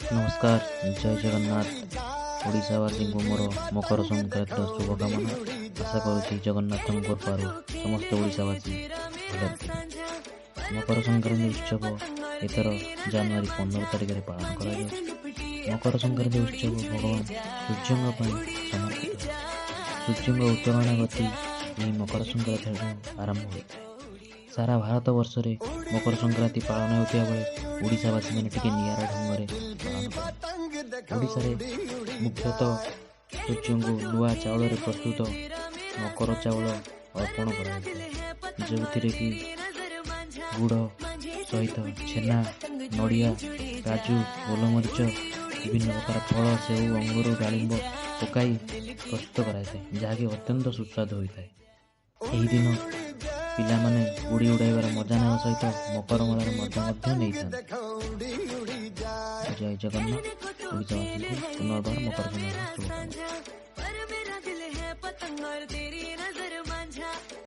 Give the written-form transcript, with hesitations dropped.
ନମସ୍କାର, ଜୟ ଜଗନ୍ନାଥ। ଓଡ଼ିଶାବାସୀଙ୍କୁ ମୋର ମକର ସଂକ୍ରାନ୍ତିର ଶୁଭକାମନା। ଆଶା କରୁଛି ଜଗନ୍ନାଥଙ୍କ କୃପାରୁ ସମସ୍ତ ଓଡ଼ିଶାବାସୀ ଭଲରେ ଥିବେ। ମକର ସଂକ୍ରାନ୍ତି ଉତ୍ସବ ଏଥର ଜାନୁଆରୀ 15 ତାରିଖରେ ପାଳନ କରାଯାଉଛି। ମକର ସଂକ୍ରାନ୍ତି ଉତ୍ସବ ଭଗବାନ ସୂର୍ଯ୍ୟଙ୍କ ପାଇଁ ସମର୍ପିତ। ସୂର୍ଯ୍ୟଙ୍କ ଉତ୍ତରାୟଣ ଗତି ଏହି ମକର ସଂକ୍ରାନ୍ତି ଆରମ୍ଭ ହୋଇଥାଏ। ସାରା ଭାରତ ବର୍ଷରେ ମକର ସଂକ୍ରାନ୍ତି ପାଳନ ହେଉଥିବା ବେଳେ ଓଡ଼ିଶାବାସୀମାନେ ଟିକେ ନିଆରା ଢଙ୍ଗରେ ପାଳନ କରନ୍ତି। ଓଡ଼ିଶାରେ ମୁଖ୍ୟତଃ ସୂର୍ଯ୍ୟଙ୍କୁ ନୂଆ ଚାଉଳରେ ପ୍ରସ୍ତୁତ ମକର ଚାଉଳ ଅର୍ପଣ କରାଯାଇଥାଏ, ଯେଉଁଥିରେ କି ଗୁଡ଼ ସହିତ ଛେନା, ନଡ଼ିଆ, କାଜୁ, ଗୋଲମରିଚ, ବିଭିନ୍ନ ପ୍ରକାର ଫଳ, ସେଉ, ଅଙ୍ଗୁର, ଡାଳିମ୍ବ ପକାଇ ପ୍ରସ୍ତୁତ କରାଯାଇଥାଏ, ଯାହାକି ଅତ୍ୟନ୍ତ ସୁସ୍ୱାଦୁ ହୋଇଥାଏ। ଏହି ଦିନ ପିଲାମାନେ ଗୁଡ଼ି ଉଡ଼ାଇବାର ମଜା ନେବା ସହିତ ମକର ମେଳାର ମଜା ମଧ୍ୟ ନେଇଥାନ୍ତି। ଜୟ ଜଗନ୍ନାଥ। ଓଡ଼ିଶାବାସୀଙ୍କୁ ପୁନର୍ବାର ମକର ସଂକ୍ରାନ୍ତି ଶୁଭକାମନା।